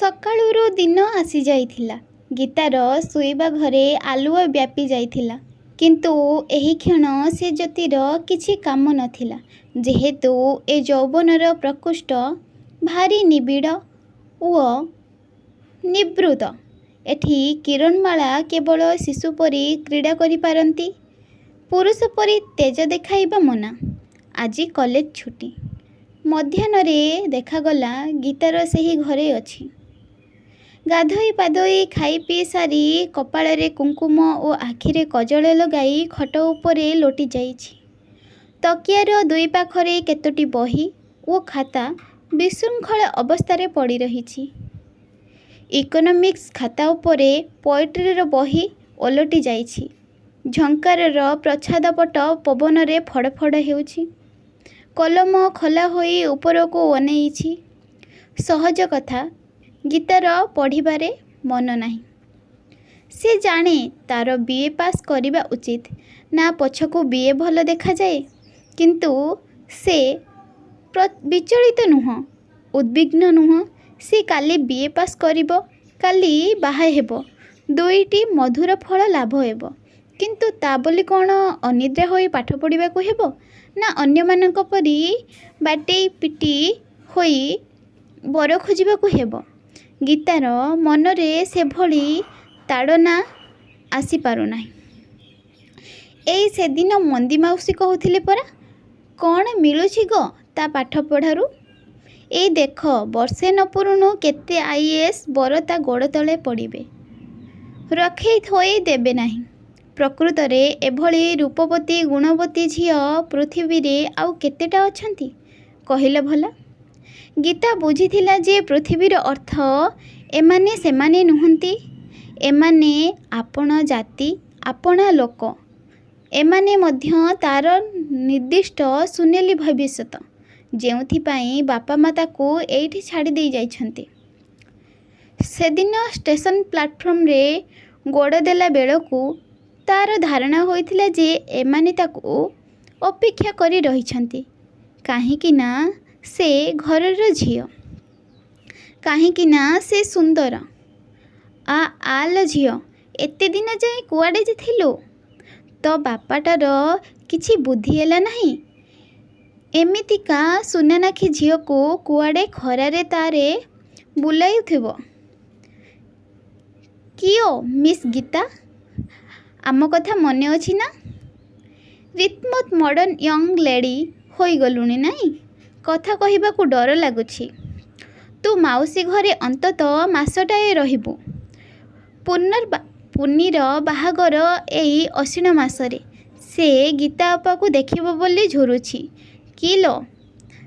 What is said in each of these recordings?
ସକାଳୁରୁ ଦିନ ଆସିଯାଇଥିଲା। ଗୀତାର ଶୋଇବା ଘରେ ଆଲୁଅ ବ୍ୟାପି ଯାଇଥିଲା। କିନ୍ତୁ ଏହିକ୍ଷଣି ସେ ଜ୍ୟୋତିର କିଛି କାମ ନ ଥିଲା। ଯେହେତୁ ଏ ଯୌବନର ପ୍ରକୋଷ୍ଠ ଭାରି ନିବିଡ଼ ଓ ନିଭୃତ। ଏଠି କିରଣବାଳା କେବଳ ଶିଶୁପରି କ୍ରୀଡ଼ା କରିପାରନ୍ତି। ପୁରୁଷ ପରି ତେଜ ଦେଖାଇବା ମନା। ଆଜି କଲେଜ ଛୁଟି। ମଧ୍ୟାହ୍ନରେ ଦେଖାଗଲା, ଗୀତାର ସେହି ଘରେ ଅଛି। ଗାଧୋଇ ପାଧୋଇ ଖାଇପିଇ ସାରି କପାଳରେ କୁଙ୍କୁମ ଓ ଆଖିରେ କଜଳ ଲଗାଇ ଖଟ ଉପରେ ଲୋଟିଯାଇଛି। ତକିଆର ଦୁଇପାଖରେ କେତୋଟି ବହି ଓ ଖାତା ବିଶୃଙ୍ଖଳ ଅବସ୍ଥାରେ ପଡ଼ିରହିଛି। ଇକୋନୋମିକ୍ସ ଖାତା ଉପରେ ପୋଏଟ୍ରିର ବହି ଓଲଟି ଯାଇଛି। ଝଙ୍କାରର ପ୍ରଚ୍ଛାଦପଟ ପବନରେ ଫଡ଼ଫଡ଼ ହେଉଛି। କଲମ ଖୋଲା ହୋଇ ଉପରକୁ ଅନେଇଛି। ସହଜ କଥା, ଗୀତାର ପଢ଼ିବାରେ ମନ ନାହିଁ। ସେ ଜାଣେ ତା'ର ବି. ଏ. ପାସ୍ କରିବା ଉଚିତ। ନାଁ ପଛକୁ ବି. ଏ. ଭଲ ଦେଖାଯାଏ। କିନ୍ତୁ ସେ ବିଚଳିତ ନୁହେଁ, ଉଦ୍ବିଗ୍ନ ନୁହେଁ। ସେ କାଲି ବି. ଏ. ପାସ୍ କରିବ, କାଲି ବାହା ହେବ। ଦୁଇଟି ମଧୁର ଫଳ ଲାଭ ହେବ। କିନ୍ତୁ ତା' ବୋଲି କ'ଣ ଅନିଦ୍ରା ହୋଇ ପାଠ ପଢ଼ିବାକୁ ହେବ ନା ଅନ୍ୟମାନଙ୍କ ପରି ବାଟେଇ ପିଟି ହୋଇ ବର ଖୋଜିବାକୁ ହେବ? ଗୀତାର ମନରେ ସେଭଳି ତାଡ଼ନା ଆସିପାରୁନାହିଁ। ଏଇ ସେଦିନ ମନ୍ଦୀ ମାଉସୀ କହୁଥିଲେ ପରା, "କ'ଣ ମିଳୁଛି ଗୋ ତା' ପାଠପଢ଼ାରୁ? ଏଇ ଦେଖ ବର୍ଷେ ନ ପୂରୁଣୁ କେତେ I. A. S. ବର ତା' ଗୋଡ଼ତଳେ ପଡ଼ିବେ। ରଖେଇ ଥୋଇ ଦେବେ ନାହିଁ।" ପ୍ରକୃତରେ ଏଭଳି ରୂପବତୀ ଗୁଣବତୀ ଝିଅ ପୃଥିବୀରେ ଆଉ କେତେଟା ଅଛନ୍ତି କହିଲ ଭଲା? ଗୀତା ବୁଝିଥିଲା ଯେ ପୃଥିବୀର ଅର୍ଥ ଏମାନେ ସେମାନେ ନୁହନ୍ତି। ଏମାନେ ଆପଣା ଜାତି, ଆପଣା ଲୋକ। ଏମାନେ ମଧ୍ୟ ତା'ର ନିର୍ଦ୍ଦିଷ୍ଟ ସୁନେଲି ଭବିଷ୍ୟତ, ଯେଉଁଥିପାଇଁ ବାପା ମା' ତାକୁ ଏଇଠି ଛାଡ଼ିଦେଇ ଯାଇଛନ୍ତି। ସେଦିନ ଷ୍ଟେସନ ପ୍ଲାଟଫର୍ମରେ ଗୋଡ଼ ଦେଲା ବେଳକୁ ତା'ର ଧାରଣା ହୋଇଥିଲା ଯେ ଏମାନେ ତାକୁ ଅପେକ୍ଷା କରି ରହିଛନ୍ତି, କାହିଁକିନା ସେ ଘରର ଝିଅ। କାହିଁକିନା ସେ ସୁନ୍ଦର। "ଆ ଆ ଲୋ ଝିଅ, ଏତେଦିନ ଯାଏ କୁଆଡ଼େ ଯେ ଥିଲୁ? ତୋ ବାପଟାର କିଛି ବୁଦ୍ଧି ହେଲା ନାହିଁ? ଏମିତିକା ସୁନାନାଖି ଝିଅକୁ କୁଆଡ଼େ ଖରାରେ ତାରରେ ବୁଲାଉଥିବ? କିଓ ମିସ୍ ଗୀତା, ଆମ କଥା ମନେ ଅଛି ନା? ରୀତିମତ ମଡର୍ଣ୍ଣ ୟଙ୍ଗ ଲେଡ଼ି ହୋଇଗଲୁଣି ନାଇଁ? କଥା କହିବାକୁ ଡର ଲାଗୁଛି। ତୁ ମାଉସୀ ଘରେ ଅନ୍ତତଃ ମାସଟାଏ ରହିବୁ। ପୁନିର ବାହାଘର ଏଇ ଆଶ୍ୱିନ ମାସରେ। ସେ ଗୀତା ଅପାକୁ ଦେଖିବ ବୋଲି ଝୁରୁଛି। କି ଲୋ,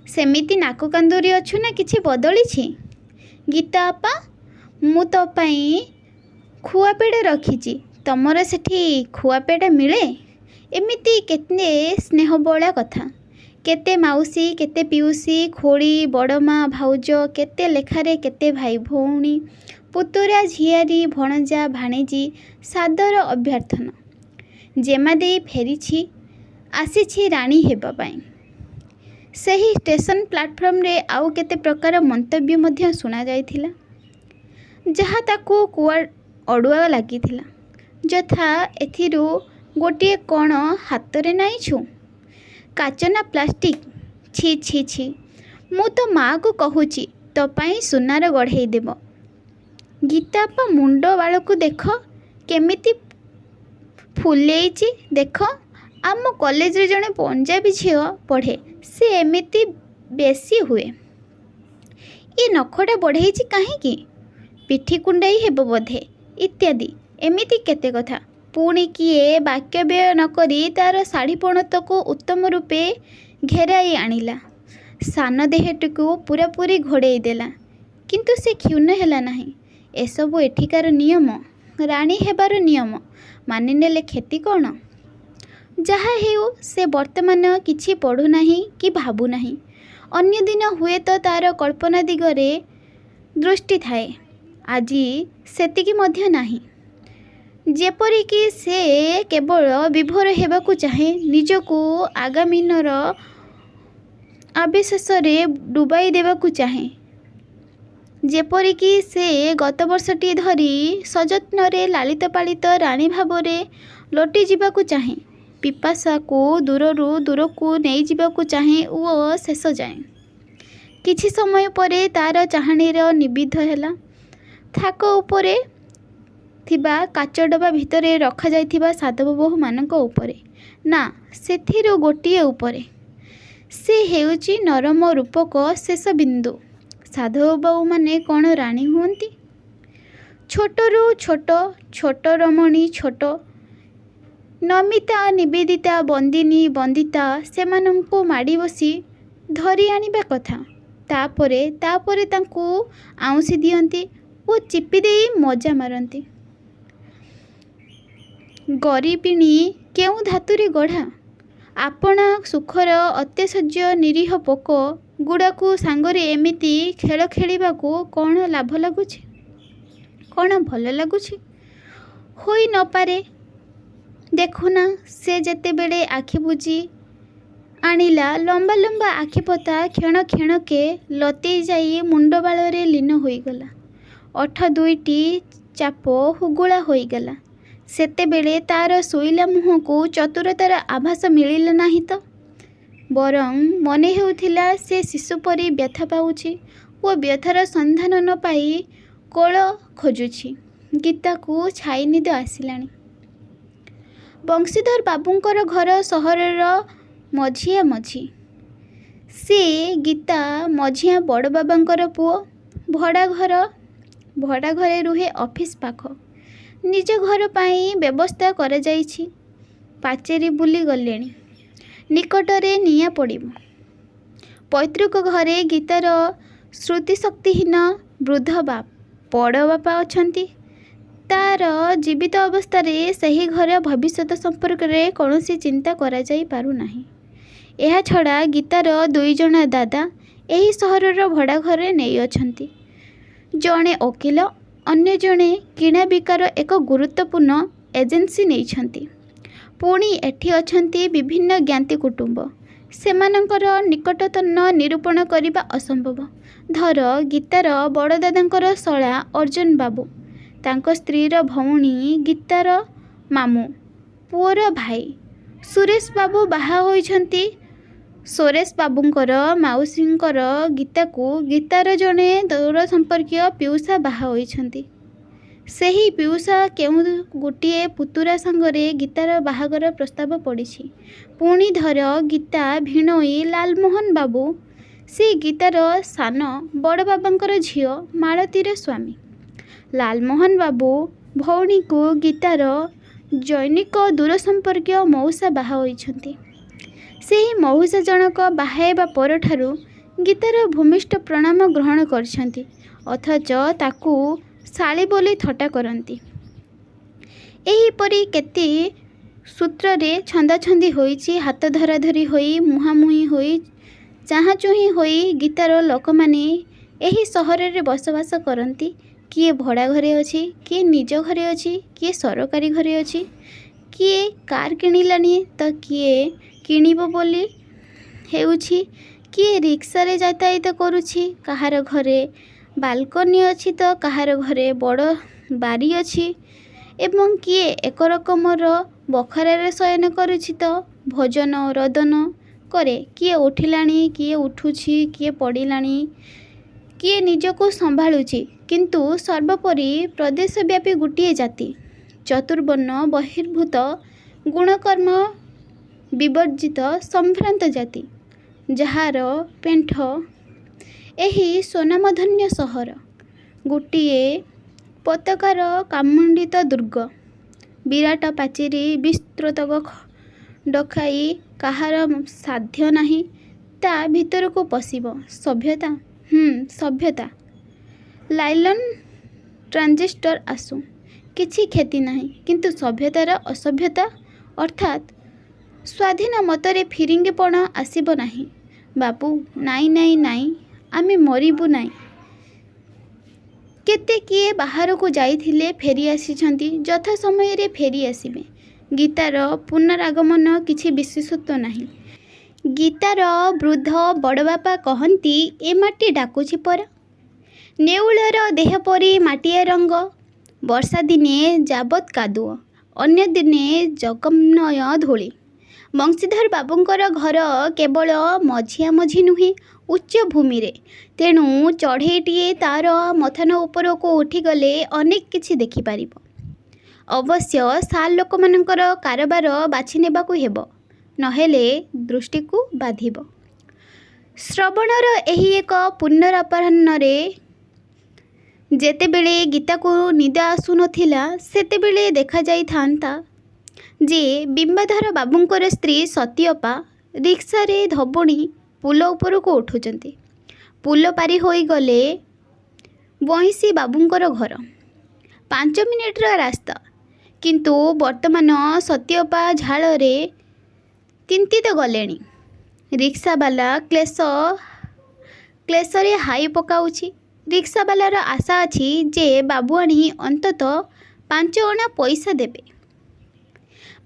ସେମିତି ନାକ କାନ୍ଦୁରି ଅଛୁ ନା କିଛି ବଦଳିଛି? ଗୀତା ଅପା, ମୁଁ ତୋ ପାଇଁ ଖୁଆପେଡ଼ା ରଖିଛି। ତମର ସେଠି ଖୁଆପେଡ଼ା ମିଳେ?" ଏମିତି କେତେ ସ୍ନେହବୋଳା କଥା। କେତେ ମାଉସୀ, କେତେ ପିଉସୀ, ଖୁଡ଼ୀ, ବଡ଼ମା, ଭାଉଜ, କେତେ ଲେଖାରେ କେତେ ଭାଇ ଭଉଣୀ, ପୁତୁରା, ଝିଆରୀ, ଭଣଜା, ଭାଣିଜୀ ସାଦର ଅଭ୍ୟର୍ଥନା। ଜେମାଦେଈ ଫେରିଛି, ଆସିଛି ରାଣୀ ହେବାପାଇଁ। ସେହି ଷ୍ଟେସନ ପ୍ଲାଟଫର୍ମରେ ଆଉ କେତେ ପ୍ରକାର ମନ୍ତବ୍ୟ ମଧ୍ୟ ଶୁଣାଯାଇଥିଲା, ଯାହା ତାକୁ ଅଡ଼ୁଆ ଲାଗିଥିଲା। ଯଥା, "ଏଥିରୁ ଗୋଟିଏ କ'ଣ ହାତରେ ନାଇଛୁ? କାଚ ନା ପ୍ଲାଷ୍ଟିକ୍? ଛି ଛି ଛି, ମୁଁ ତୋ ମାଆକୁ କହୁଛି ତୋ ପାଇଁ ସୁନାର ଗଢ଼େଇ ଦେବ। ଗୀତା ଅପା ମୁଣ୍ଡ ବାଳକୁ ଦେଖ, କେମିତି ଫୁଲେଇଚି ଦେଖ। ଆମ କଲେଜରେ ଜଣେ ପଞ୍ଜାବୀ ଝିଅ ପଢ଼େ, ସେ ଏମିତି ବେଶି ହୁଏ। ଏ ନଖଟା ବଢ଼େଇଛି କାହିଁକି? ପିଠି କୁଣ୍ଡାଇ ହେବ ବୋଧେ।" ଇତ୍ୟାଦି ଏମିତି କେତେ କଥା। ପୁଣି କିଏ ବାକ୍ୟବ୍ୟୟ ନ କରି ତା'ର ଶାଢ଼ି ପଣତକୁ ଉତ୍ତମ ରୂପେ ଘେରାଇ ଆଣିଲା। ସାନ ଦେହଟିକୁ ପୂରାପୂରି ଘୋଡ଼େଇ ଦେଲା। କିନ୍ତୁ ସେ କ୍ଷୁଣ୍ଣ ହେଲା ନାହିଁ। ଏସବୁ ଏଠିକାର ନିୟମ, ରାଣୀ ହେବାର ନିୟମ। ମାନିନେଲେ କ୍ଷତି କ'ଣ? ଯାହାହେଉ ସେ ବର୍ତ୍ତମାନ କିଛି ପଢ଼ୁନାହିଁ କି ଭାବୁନାହିଁ। ଅନ୍ୟଦିନ ହୁଏତ ତା'ର କଳ୍ପନା ଦିଗରେ ଦୃଷ୍ଟି ଥାଏ। ଆଜି ସେତିକି ମଧ୍ୟ ନାହିଁ। ଯେପରିକି ସେ କେବଳ ବିଭୋର ହେବାକୁ ଚାହେଁ, ନିଜକୁ ଆଗାମୀର ଆବେଶରେ ଡୁବାଇ ଦେବାକୁ ଚାହେଁ। ଯେପରିକି ସେ ଗତ ବର୍ଷଟିଏ ଧରି ସଯତ୍ନରେ ଲାଳିତପାଳିତ ରାଣୀ ଭାବରେ ଲୋଟିଯିବାକୁ ଚାହେଁ। ପିପାସାକୁ ଦୂରରୁ ଦୂରକୁ ନେଇଯିବାକୁ ଚାହେଁ ଓ ଶେଷଯାଏ। କିଛି ସମୟ ପରେ ତା'ର ଚାହାଣୀର ନିବିଦ୍ଧ ହେଲା ଥାକ ଉପରେ ଥିବା କାଚଡବା ଭିତରେ ରଖାଯାଇଥିବା ସାଧବବୋହୂମାନଙ୍କ ଉପରେ। ନା, ସେଥିରୁ ଗୋଟିଏ ଉପରେ। ସେ ହେଉଛି ନରମ ରୂପକ ଶେଷବିନ୍ଦୁ। ସାଧବବୋହୂମାନେ କ'ଣ ରାଣୀ ହୁଅନ୍ତି? ଛୋଟରୁ ଛୋଟ, ଛୋଟ ରମଣୀ ଛୋଟ, ନମିତା ନିବେଦିତା ବନ୍ଦିନୀ ବନ୍ଦିତା ସେମାନଙ୍କୁ ମାଡ଼ିବସି ଧରିଆଣିବା କଥା। ତା'ପରେ ତା'ପରେ ତାଙ୍କୁ ଆଉଁସି ଦିଅନ୍ତି ଓ ଚିପିଦେଇ ମଜା ମାରନ୍ତି। ଗରିବିଣୀ କେଉଁ ଧାତୁରେ ଗଢ଼ା? ଆପଣା ସୁଖର ଅତ୍ୟାଶ୍ଚର୍ଯ୍ୟ ନିରୀହ ପୋକ ଗୁଡ଼ାକୁ ସାଙ୍ଗରେ ଏମିତି ଖେଳ ଖେଳିବାକୁ କ'ଣ ଲାଭ ଲାଗୁଛି? କ'ଣ ଭଲ ଲାଗୁଛି? ହୋଇ ନ ପାରେ। ଦେଖୁନା, ସେ ଯେତେବେଳେ ଆଖି ବୁଜି ଆଣିଲା ଲମ୍ବା ଲମ୍ବା ଆଖିପତା କ୍ଷଣ କ୍ଷଣକେ ଲତେଇ ଯାଇ ମୁଣ୍ଡବାଳରେ ଲୀନ ହୋଇଗଲା। ଓଠ ଦୁଇଟି ଚାପ ହୁଗୁଳା ହୋଇଗଲା। ସେତେବେଳେ ତା'ର ଶୋଇଲା ମୁହଁକୁ ଚତୁରତାର ଆଭାସ ମିଳିଲା ନାହିଁ ତ? ବରଂ ମନେ ହେଉଥିଲା ସେ ଶିଶୁପରି ବ୍ୟଥା ପାଉଛି ଓ ବ୍ୟଥାର ସନ୍ଧାନ ନ ପାଇ କୋଳ ଖୋଜୁଛି। ଗୀତାକୁ ଛାଇନିଦ ଆସିଲାଣି। ବଂଶୀଧରବାବୁଙ୍କର ଘର ସହରର ମଝିଆମଝି। ସେ ଗୀତା ମଝିଆଁ ବଡ଼ବାବାଙ୍କର ପୁଅ। ଭଡ଼ାଘରେ ରୁହେ ଅଫିସ ପାଖ। ନିଜ ଘର ପାଇଁ ବ୍ୟବସ୍ଥା କରାଯାଇଛି। ପାଚେରୀ ବୁଲି ଗଲେଣି। ନିକଟରେ ନିଆଁ ପଡ଼ିବ। ପୈତୃକ ଘରେ ଗୀତାର ଶ୍ରୁତିଶକ୍ତିହୀନ ବୃଦ୍ଧ ବଡ଼ବାପା ଅଛନ୍ତି। ତା'ର ଜୀବିତ ଅବସ୍ଥାରେ ସେହି ଘର ଭବିଷ୍ୟତ ସମ୍ପର୍କରେ କୌଣସି ଚିନ୍ତା କରାଯାଇ ପାରୁନାହିଁ। ଏହାଛଡ଼ା ଗୀତାର ଦୁଇଜଣ ଦାଦା ଏହି ସହରର ଭଡ଼ାଘର ନେଇଅଛନ୍ତି। ଜଣେ ଓକିଲ, ଅନ୍ୟ ଜଣେ କିଣାବିକାର ଏକ ଗୁରୁତ୍ୱପୂର୍ଣ୍ଣ ଏଜେନ୍ସି ନେଇଛନ୍ତି। ପୁଣି ଏଠି ଅଛନ୍ତି ବିଭିନ୍ନ ଜ୍ଞାତି କୁଟୁମ୍ବ। ସେମାନଙ୍କର ନିକଟତନ ନିରୂପଣ କରିବା ଅସମ୍ଭବ। ଧର ଗୀତାର ବଡ଼ଦାଦାଙ୍କର ଶଳା ଅର୍ଜ୍ଜୁନବାବୁ, ତାଙ୍କ ସ୍ତ୍ରୀର ଭଉଣୀ ଗୀତାର ମାମୁଁ ପୁଅର ଭାଇ ସୁରେଶବାବୁ ବାହା ହୋଇଛନ୍ତି ସୁରେଶବାବୁଙ୍କର ମାଉସୀଙ୍କର ଗୀତାକୁ ଗୀତାର ଜଣେ ଦୂରସମ୍ପର୍କୀୟ ପିଉସା ବାହା ହୋଇଛନ୍ତି। ସେହି ପିଉସା କେଉଁ ଗୋଟିଏ ପୁତୁରା ସାଙ୍ଗରେ ଗୀତାର ବାହାଘର ପ୍ରସ୍ତାବ ପଡ଼ିଛି। ପୁଣି ଧର ଗୀତା ଭିଣୋଇ ଲାଲମୋହନବାବୁ। ସେ ଗୀତାର ସାନ ବଡ଼ବାବାଙ୍କର ଝିଅ ମାଳତୀର ସ୍ୱାମୀ। ଲାଲମୋହନବାବୁ ଭଉଣୀକୁ ଗୀତାର ଜନୈକ ଦୂରସମ୍ପର୍କୀୟ ମଉସା ବାହା ହୋଇଛନ୍ତି। ସେହି ମଉସା ଜଣକ ବାହାହେବା ପରଠାରୁ ଗୀତାର ଭୂମିଷ୍ଠ ପ୍ରଣାମ ଗ୍ରହଣ କରିଛନ୍ତି; ଅଥଚ ତାକୁ ଶାଳୀ ବୋଲି ଥଟ୍ଟା କରନ୍ତି। ଏହିପରି କେତେ ସୂତ୍ରରେ ଛନ୍ଦାଛନ୍ଦି ହୋଇ, ହାତ ଧରାଧରି ହୋଇ, ମୁହାଁମୁହିଁ ହୋଇ, ଚାହାଁଚୁହିଁ ହୋଇ ଗୀତାର ଲୋକମାନେ ଏହି ସହରରେ ବସବାସ କରନ୍ତି। କିଏ ଭଡ଼ାଘରେ ଅଛି, କିଏ ନିଜ ଘରେ ଅଛି, କିଏ ସରକାରୀ ଘରେ ଅଛି, କିଏ କାର୍ କିଣିଲାଣି ତ କିଏ କିଣିବ ବୋଲି ହେଉଛି, କିଏ ରିକ୍ସାରେ ଯାତାୟାତ କରୁଛି, କାହାର ଘରେ ବାଲକୋନି ଅଛି ତ କାହାର ଘରେ ବଡ଼ ବାରି ଅଛି ଏବଂ କିଏ ଏକରକମର ବଖରାରେ ଶୟନ କରୁଛି ତ ଭୋଜନ ରୋଦନ କରେ, କିଏ ଉଠିଲାଣି, କିଏ ଉଠୁଛି, କିଏ ପଡ଼ିଲାଣି, କିଏ ନିଜକୁ ସମ୍ଭାଳୁଛି; କିନ୍ତୁ ସର୍ବୋପରି ପ୍ରଦେଶବ୍ୟାପୀ ଗୋଟିଏ ଜାତି। ଚତୁର୍ବର୍ଣ୍ଣ ବହିର୍ଭୂତ ଗୁଣକର୍ମ ବିବର୍ଜିତ ସମ୍ଭ୍ରାନ୍ତ ଜାତି; ଯାହାର ପେଣ୍ଠ ଏହି ସ୍ୱନାମଧନ୍ୟ ସହର। ଗୋଟିଏ ପତାକାର କାମଣ୍ଡିତ ଦୁର୍ଗ। ବିରାଟ ପାଚେରୀ ବିସ୍ତୃତ ଡକାଇ କାହାର ସାଧ୍ୟ ନାହିଁ ତା' ଭିତରକୁ ପଶିବ। ସଭ୍ୟତା? ହୁଁ, ସଭ୍ୟତା। ଲାଇଲନ୍ ଟ୍ରାଞ୍ଜିଷ୍ଟର ଆସୁ, କିଛି କ୍ଷତି ନାହିଁ। କିନ୍ତୁ ସଭ୍ୟତାର ଅସଭ୍ୟତା ଅର୍ଥାତ୍ ସ୍ୱାଧୀନ ମତରେ ଫିରିଙ୍ଗିପଣ ଆସିବ ନାହିଁ ବାବୁ, ନାଇଁ ନାଇଁ ନାଇଁ, ଆମେ ମରିବୁ ନାଇଁ। କେତେ କିଏ ବାହାରକୁ ଯାଇଥିଲେ ଫେରି ଆସିଛନ୍ତି। ଯଥା ସମୟରେ ଫେରି ଆସିବେ। ଗୀତାର ପୁନରାଗମନ କିଛି ବିଶେଷତ୍ୱ ନାହିଁ। ଗୀତାର ବୃଦ୍ଧ ବଡ଼ବାପା କହନ୍ତି, ଏ ମାଟି ଡାକୁଛି ପରା। ନେଉଳର ଦେହପରି ମାଟିଆ ରଙ୍ଗ। ବର୍ଷାଦିନେ ଯାବତ୍ କାଦୁଅ, ଅନ୍ୟ ଦିନେ ଜଗନ୍ମୟ ଧୂଳି। ବଂଶୀଧରବାବୁଙ୍କର ଘର କେବଳ ମଝିଆମଝି ନୁହେଁ, ଉଚ୍ଚ ଭୂମିରେ। ତେଣୁ ଚଢ଼େଇଟିଏ ତା'ର ମଥାନ ଉପରକୁ ଉଠିଗଲେ ଅନେକ କିଛି ଦେଖିପାରିବ। ଅବଶ୍ୟ ସାର୍ଲୋକମାନଙ୍କର କାରବାର ବାଛି ନେବାକୁ ହେବ, ନ ହେଲେ ଦୃଷ୍ଟିକୁ ବାଧିବ। ଶ୍ରାବଣର ଏହି ଏକ ପୂର୍ଣ୍ଣ ଅପରାହ୍ନରେ ଯେତେବେଳେ ଗୀତାକୁ ନିଦ ଆସୁ ନ ଥିଲା, ସେତେବେଳେ ଦେଖାଯାଇଥାନ୍ତା ଯେ ବିମ୍ବାଧରବାବୁଙ୍କର ସ୍ତ୍ରୀ ସତୀଅପା ରିକ୍ସାରେ ଧୋବଣୀ ପୋଲ ଉପରକୁ ଉଠୁଛନ୍ତି। ପୋଲ ପାରି ହୋଇଗଲେ ବଇଁଶୀବାବୁଙ୍କର ଘର। 5 ମିନିଟର ରାସ୍ତା। କିନ୍ତୁ ବର୍ତ୍ତମାନ ସତୀଅପା ଝାଳରେ ତିନ୍ତି ତ ଗଲେଣି। ରିକ୍ସାବାଲା କ୍ଳେଶରେ ହାଇ ପକାଉଛି। ରିକ୍ସାବାଲାର ଆଶା ଅଛି ଯେ ବାବୁଆଣୀ ଅନ୍ତତଃ 5 ଅଣା ପଇସା ଦେବେ।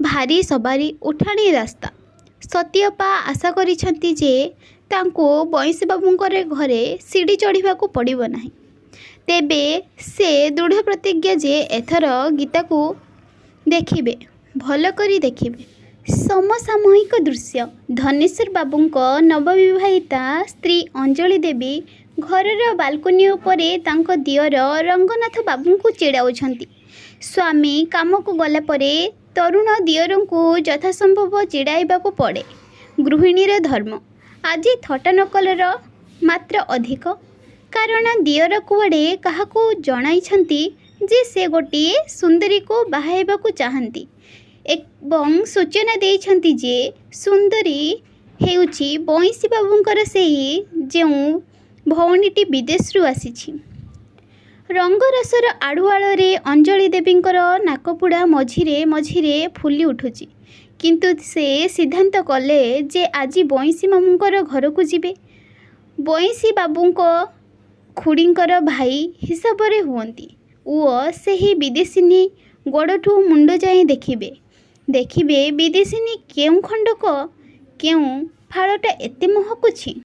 ଭାରୀ ସବାରୀ, ଉଠାଣି ରାସ୍ତା। ସତୀଅପା ଆଶା କରିଛନ୍ତି ଯେ ତାଙ୍କୁ ବଇଁଶୀବାବୁଙ୍କର ଘରେ ସିଡ଼ି ଚଢ଼ିବାକୁ ପଡ଼ିବ ନାହିଁ। ତେବେ ସେ ଦୃଢ଼ପ୍ରତିଜ୍ଞ ଯେ ଏଥର ଗୀତାକୁ ଦେଖିବେ, ଭଲ କରି ଦେଖିବେ। ସମସାମୟିକ ଦୃଶ୍ୟ। ଧନେଶ୍ୱରବାବୁଙ୍କ ନବବିବାହିତା ସ୍ତ୍ରୀ ଅଞ୍ଜଳି ଦେବୀ ଘରର ବାଲକୋନି ଉପରେ ତାଙ୍କ ଦିଅର ରଙ୍ଗନାଥବାବୁଙ୍କୁ ଚିଡ଼ାଉଛନ୍ତି। ସ୍ୱାମୀ କାମକୁ ଗଲାପରେ ତରୁଣ ଦିଅରଙ୍କୁ ଯଥାସମ୍ଭବ ଚିଡ଼ାଇବାକୁ ପଡ଼େ। ଗୃହିଣୀର ଧର୍ମ। ଆଜି ଥଟ୍ଟା ନକଲର ମାତ୍ରା ଅଧିକ। କାରଣ ଦିଅର କୁଆଡ଼େ କାହାକୁ ଜଣାଇଛନ୍ତି ଯେ ସେ ଗୋଟିଏ ସୁନ୍ଦରୀକୁ ବାହା ହେବାକୁ ଚାହାନ୍ତି ଏବଂ ସୂଚନା ଦେଇଛନ୍ତି ଯେ ସୁନ୍ଦରୀ ହେଉଛି ବଇଁଶୀବାବୁଙ୍କର ସେହି ଯେଉଁ ଭଉଣୀଟି ବିଦେଶରୁ ଆସିଛି। ରଙ୍ଗରସର ଆଢ଼ୁଆଳରେ ଅଞ୍ଜଳି ଦେବୀଙ୍କର ନାକପୁଡ଼ା ମଝିରେ ମଝିରେ ଫୁଲି ଉଠୁଛି। କିନ୍ତୁ ସେ ସିଦ୍ଧାନ୍ତ କଲେ ଯେ ଆଜି ବଇଁଶୀବାବୁଙ୍କର ଘରକୁ ଯିବେ। ବଇଁଶୀବାବୁଙ୍କ ଖୁଡ଼ୀଙ୍କର ଭାଇ ହିସାବରେ ହୁଅନ୍ତି ଓ ସେହି ବିଦେଶିନୀ ଗୋଡ଼ଠୁଁ ମୁଣ୍ଡଯାଏ ଦେଖିବେ। ଦେଖିବେ ବିଦେଶିନୀ କେଉଁ ଖଣ୍ଡକ, କେଉଁ ଫାଳଟା ଏତେ ମହକୁଛି।